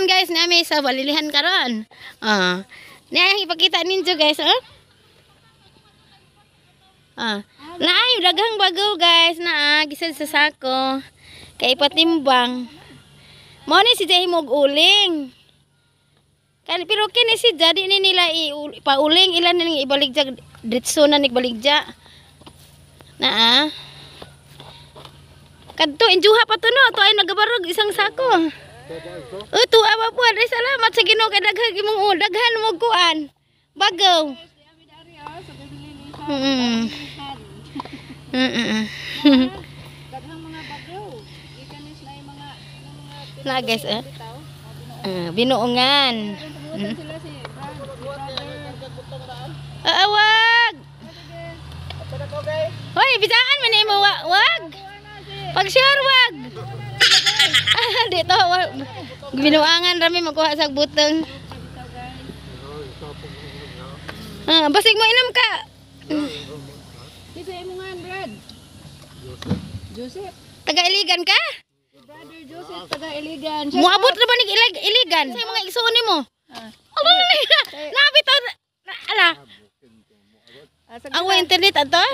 Karon guys, nami sa Balilihan karon. Ah. Niya ipakita ninyo, guys, oh. Ah. Naay daghang bagaw, guys, naa gisan sa sako. Kay ipatimbang. Mao ni si Jay mog uling. Kan pero kini si jadi ni nila pauling ilan ning ibaligya, diretso na ni baligya. Naa. Kadto injuha pa to no, to ay nagabarog isang sako. Oh, tuwa pa po. Ay, salamat sa Ginoo kay daghan imong daghan mo kuan. Bagaw. Daghang mga bagaw. Gikan is na yung mga Na guys eh. Ah, binuongan. Tumutan sila si Brad, si brother. Ah, wag. Hoy, bisaan man imo wag. Pag sure wag. Ah, dito wag. Binuangan rami magkuha sa butong. Ah, basig mo inom ka. Kinsa imo nga, Brad? Joseph. Taga Iligan ka? Si Brother Joseph taga Iligan. Moabot ra ba ni Iligan? Sa mga igsuon nimo? Ah. Ano na ni? Nabitaw na ala. Ah, sa Ang internet ato?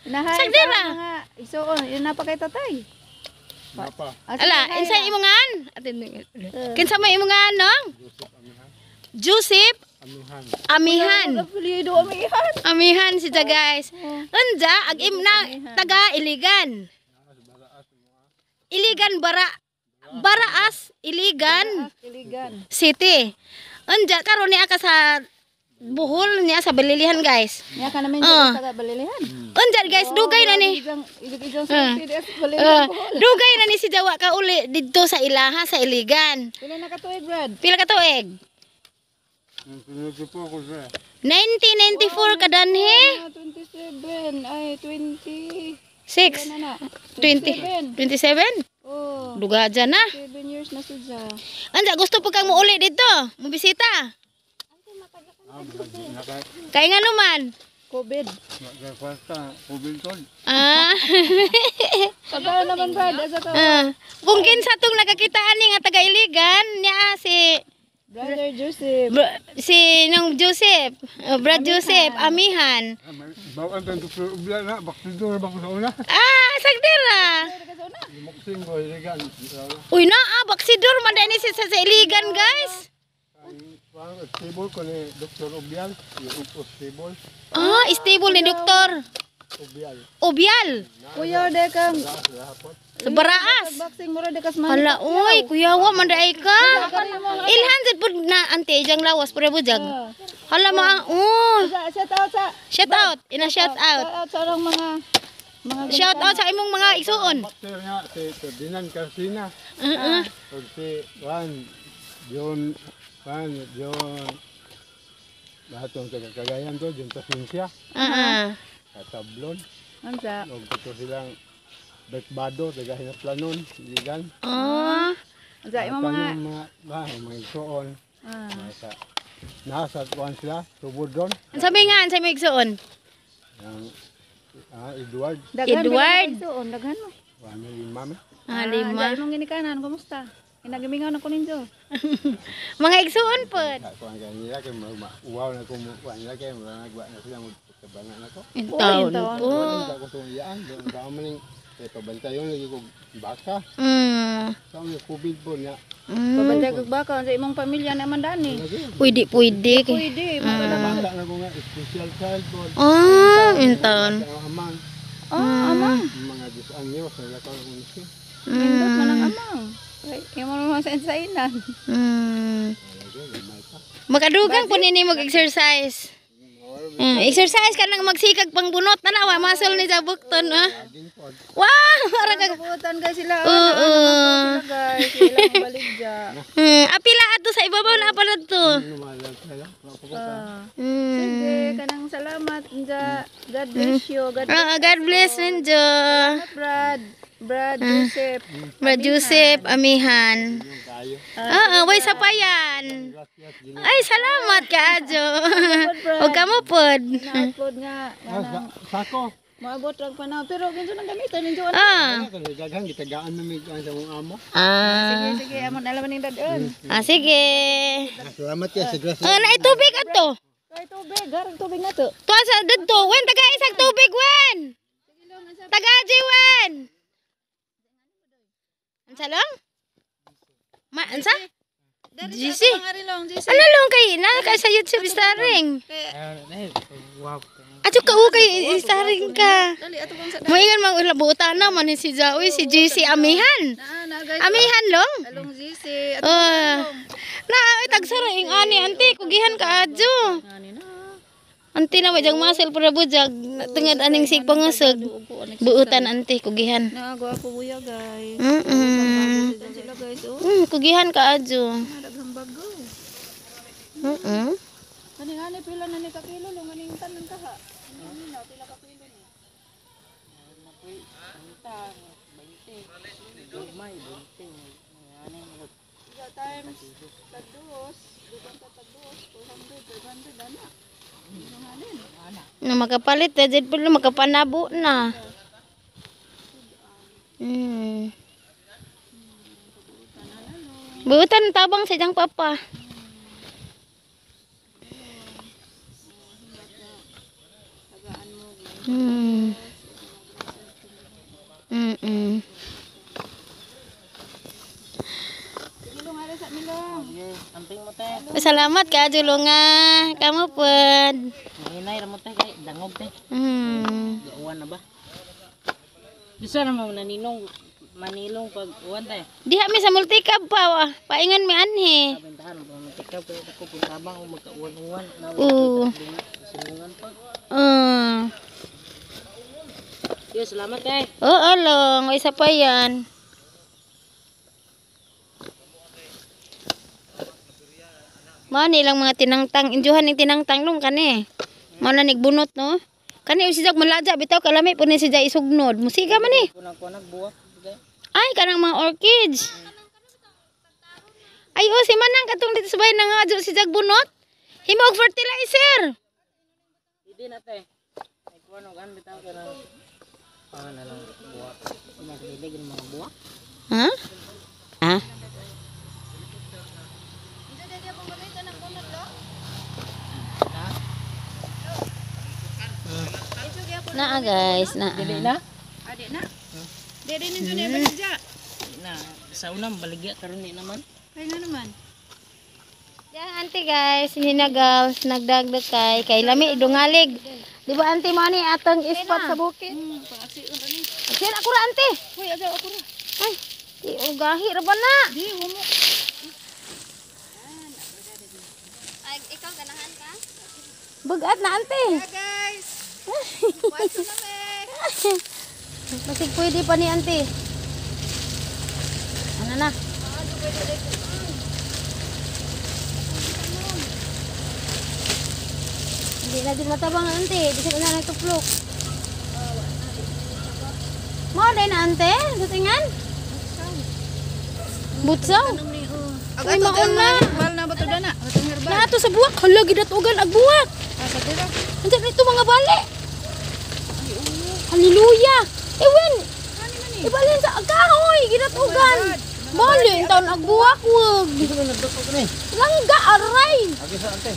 Nahay Sagdira. sa mga igsuon, yun na pa kay tatay. Napa. Ah, Ala, sige, insa kaya. imo ngan? Atin. Kinsa may imo ngan, no? Joseph Amihan. Amihan. Apelyido Amihan. Amihan si ja, guys. Unja ag im na taga Iligan. Iligan Baraas Iligan Iligan. City. Unja karon niya ka sa Bohol niya sa Balilihan, guys. Niya ka namin Ah. taga Balilihan. Unja guys, dugay na ni. Igang igang Ah. sa PDS Balilihan. Bohol. Dugay na ni si Jawa ka uli didto sa ilaha sa Iligan. Pila na ka tuig, Brad? Pila ka tuig? Sinusupo po ako siya. 1994 ka danhi? Ah, 27 ay 20. 6. Na na. 20. 27? Oh, Duga dyan na. 7 years na siya. Anja, gusto po kang muuli dito. Mubisita. Ah, Kaya nga naman. COVID. Nagkakwarta. Kubilton. Ah. Pagka naman, Brad, asa ka? Ah. Kung kinsa tong nakakitaan ni nga taga Iligan, niya si Brother Joseph. Si nang Joseph, Brad Joseph Amihan. Bawal ang doktor Ubla na. Baksidor na ba ko sa una? Ah, sagdira. Lumaksing ko. Iligan. Uy na, ah, baksidor man ni si sa Iligan, guys. Ang stable ko ni Dr. Ubial. Yung stable. Ah, stable ni Doktor Ubial. Obial Kuya, de kang sa Baraas. boxing mo de kas man. Hala, uy, kuya wa man daay ka. Ilhan jud pud na ante ijang lawas pare bujag. Hala ma, oh. Sa shout out sa Shout out, ina shout out. Shout out sa orang mga Shout out sa imong mga igsuon. Boxer nga. Si Ferdinand Carcina. Uh-uh. O si Juan. John. Juan. John. Lahat yung taga Cagayan to. John Pasensya. Katablon. Unsa? Og ito silang Bekbado, taga Hinaplanon, Iligan. Oh. Unsa imong mga Tanang mga ba, mga igsoon. Ah. Nasa kuan sila, tubod doon. Ang sabi nga, ang sabi igsuon. Ang Edward, Daghan Edward. Edward. Daghan mo. kuan ni mami. Ah, lima. Unsa imong ginikanan, kumusta? Inagamingaw na ko ninyo. Mga igsuon pod. Sa kuan kay nila kay uwaw na ko kuan nila kay mura nagwa na sila mo tabanga na ko. Intaon intaon. po. Wala ko sa iyaan, doon ka man ning kay pabantayon lagi ko baka. Sa mga COVID po niya. Pabantay kag baka unsa imong pamilya na man dani. Lagi. Pwede, pwede. Pwede, mga Bata na ko nga special child po. Ah, intaon. Sa amang Ah, amang. mga 10 anyos na ko ko siya. Nindot man ang amang. Ay, imo naman sa insainan. Lagi gamay pa. Makadugang po nini mag-exercise. Exercise ka nang magsikag pangbunot na nawa muscle ni sa bukton ah. Laging pod. Wow, ara ka. Kabutan guys sila. Oo. Sila guys, ilang baligya. Apila ato sa ibabaw na pala to. Lumalag sila. Ah. Sige, kanang salamat nja. God bless you. God bless Ah, God bless ninyo. Brad. Brad Joseph. Brad Joseph Amihan. Yung kayo. Oo, way sapayan. Gracias. Ginoo. Ay, salamat ka, Ajo. O kamo pod. Na-upload nga. Ah, sako. Maabot rag panahon pero kinsa nang gamiton ninyo ano? Ah. Daghan gitagaan na mi sa mong amo. Ah. Sige, sige, amon alaman ning dadon. Ah, sige. Salamat ya sa grasya. Ah, naay tubig ato. Kay tubig, garag tubig na to. Tuwa sa dito. Wen, taga isang tubig, Wen. Taga Wen. Ansa lang? Ma, ansa? GC. GC. Ano lang kay na kay sa YouTube starring. Ato ka kay starring ka. Dali ato bang sa Moingan mang ula buta na man ni si Jaoy si GC amihan. Na na guys. Amihan long. Along GC. Ato Oh. Na ay tagsara ing ani ante kugihan ka adyo. ani na. Ante na wajang muscle para bujag tungod aning sig pangasag. Buutan ante kugihan. Na gwapo buya guys. Sila guys oh. Kugihan ka adyo. Daghang bago. Kani ani pila na ni ka kilo long aning tanan kaha. Ani na pila ka kilo ni. Tiga times tagduos, dugang ka tagduos, 400, 500 ana. Na makapalit na jud pud makapanabo na. Buutan tabang sa iyang papa. Salamat ka julunga. Kamu pud. Hinay ra mo te kay dangog te. Uwan na ba? Bisa na mo naninong manilong pag uwan te. Diha mi sa multicab pa wa. Paingan mi anhi. Kabentahan mo multicab kay ako pud tabang o magka-uwan-uwan na Oo. Silungan pa. Yo, salamat te. Oo, long. Isa pa yan. Mao ni ilang mga tinangtang. Injuhan ning tinangtang nung kani. Mao na nagbunot no. Kani si Jag malaja bitaw kalami po ni si Jag isugnod. Musiga man ni. Kunang-kunang buwak. Ay kanang mga orchids. Ay oh si Manang katong dito sa bahay nang adyo si Jag bunot. Himo og fertilizer. Hindi na te. Ay kuan og an bitaw kanang pangan na lang buwak. Pinagdilig ang mga buwak. Ha? Ha? Naa guys, naa. Dili na. Adi na. Dili ninyo na baligya. Na sa unang baligya karon ni naman. Kay nga naman. Yan auntie guys, hinagaws, nagdagdag kay kay lami idungalig. Di ba auntie mo ni atong spot sa bukid? Pang-aksiyon ani. Aksiyon ako ra auntie. Hoy, agaw ako ra. Ay, di ugahi ra ba na? Di humo. Ay, ikaw ganahan ka? Bugat na auntie. Guys. What's na me? Basig pwede pa ni auntie. Ano na? Hindi na din matabang auntie. Bisag na lang tuplok. Mo din ante, sa tingan? Butsaw. Uy, maon na. Herbal na ba to dana? Atong herbal. Naato sa buwak, hala gidatugan ag buwak. Ah, sa tira. Andiyan nito mga bali. Hallelujah. Ewen. Ibalin sa kahoy gidatugan. Bali ang taon ag buwak wag. Langga aray. Agi sa ante.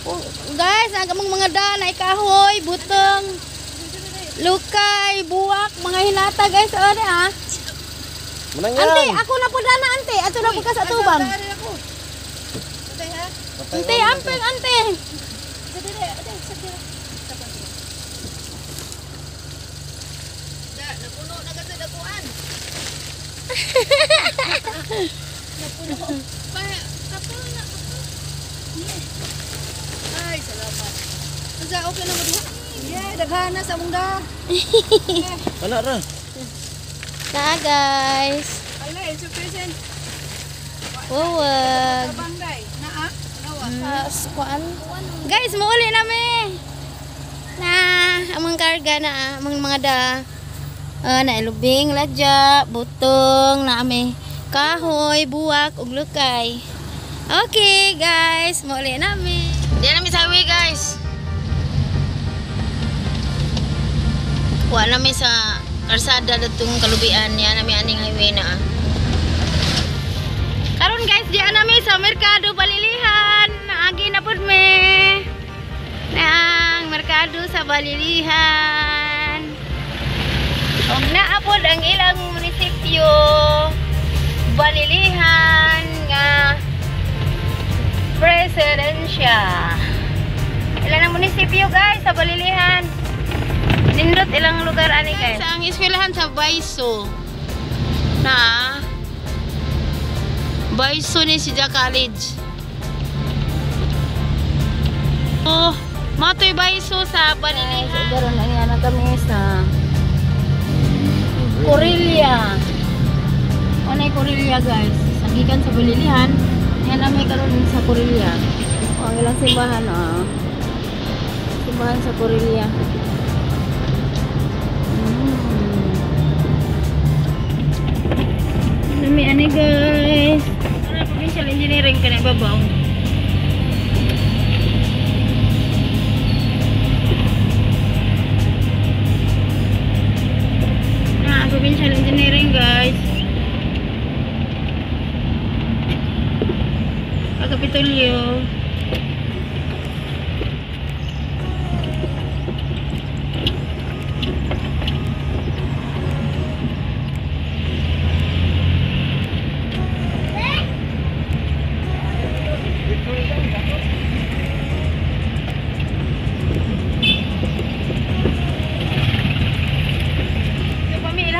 Oh, guys, ang among mga dana ay kahoy, butong, lukay, buwak, mga hinata guys. Ano ah? Manang Ante, ako na po dana ante. Ato na po ka sa tubang. Ari ako. Patay ha. Ante, amping ante. Sa dire, ate, sa dire. Da, napuno na kasi dakuan. Napuno. Pa, kapal na kapal. Ay, salamat. Asa okay na mo diha? Yeah, daghan na sa among da. Wala ra. Na guys. Ala, it's a present. Wawag. Tabang day. Naa, nawa. Guys, muuli na mi. Na, among karga na, among mga da. Na ilubing, ladya, butong, na ami kahoy, buwak, ug lukay. Okay, guys, muuli na mi. Diyan na mi sa highway, guys. Wa nami sa karsada datong Kalubian niya nami aning highway na. Karon guys, diyan nami sa Merkado Balilihan. Naagi na pud me. Naang merkado sa Balilihan. Og naa pod ang ilang munisipyo Balilihan nga presidensya. Ilan ang munisipyo guys sa Balilihan. Nindot ilang lugar ani guys. Ang eskwelahan sa Baiso. Na Baiso ni siya college. Oh, matoy Baiso sa Balilihan. Karon ang na kami sa Corilla. Ano Corilla guys? Sagikan sa Balilihan. Ayan namin karon sa Corilla. Oh, ang ilang simbahan oh. Simbahan sa Corilla. Nami ani guys. Ano provincial engineering kanay babaw. Na provincial engineering guys. Kapitolyo.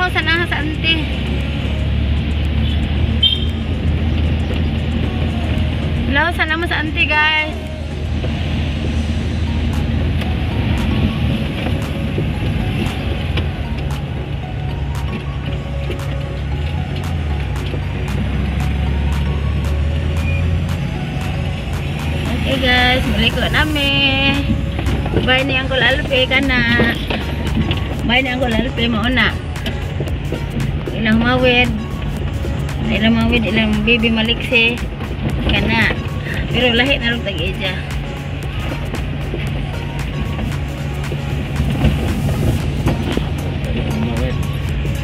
Sa ante. Ilaw sana mo sa ante guys. Okay guys, balik ko nami. Bye ni Uncle Alpe kana. Bye ni Uncle Alpe mauna. Ilang mawid, ilang baby maliksi kana. Pero lahi na rin tag-ija.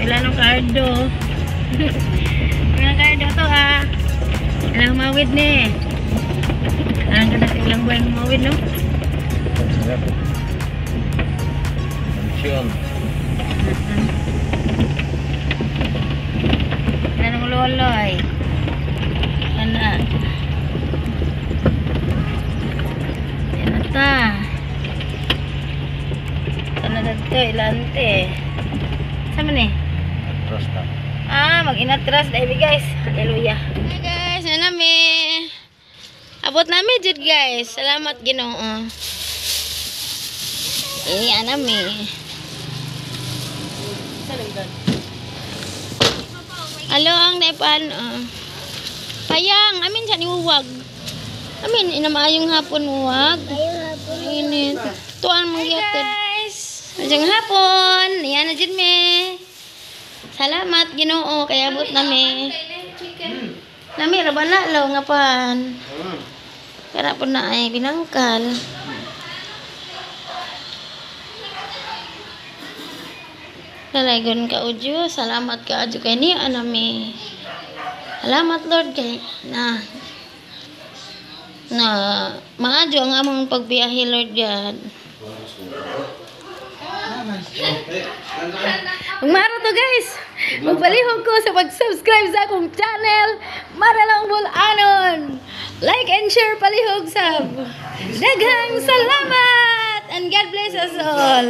Ilan ang kardo. Ilang kardo to ha. Ilang mawid ni. Ang kada ilang buwan mawid no. Ilan ang loloy. Kana. Yan ta. Kana dito ilante. Sama ni? Atras ta. Ah, mag-inatras dahil guys. Hallelujah. Hi guys, na nami. Abot nami jud guys. Salamat Ginoo. Iya nami. Alo ang naipan. Payang, amin sa niuwag. Amin ina maayong hapon uwag. Init. Tuan manggihatid. Guys, maayong hapon. Iyan na jud me. Salamat Ginoo kay abot nami. Nami ra ba na law nga pan. Kana po na ay binangkal. Lalaygon ka o Diyos. Salamat ka adyo kay niya nami. Salamat Lord kay na maadyo ang among pagbiyahe Lord God. Maro to guys. Magpalihog ko sa pag-subscribe sa akong channel, Maralang Bulanon. Like and share palihog sab. Daghang salamat and God bless us all.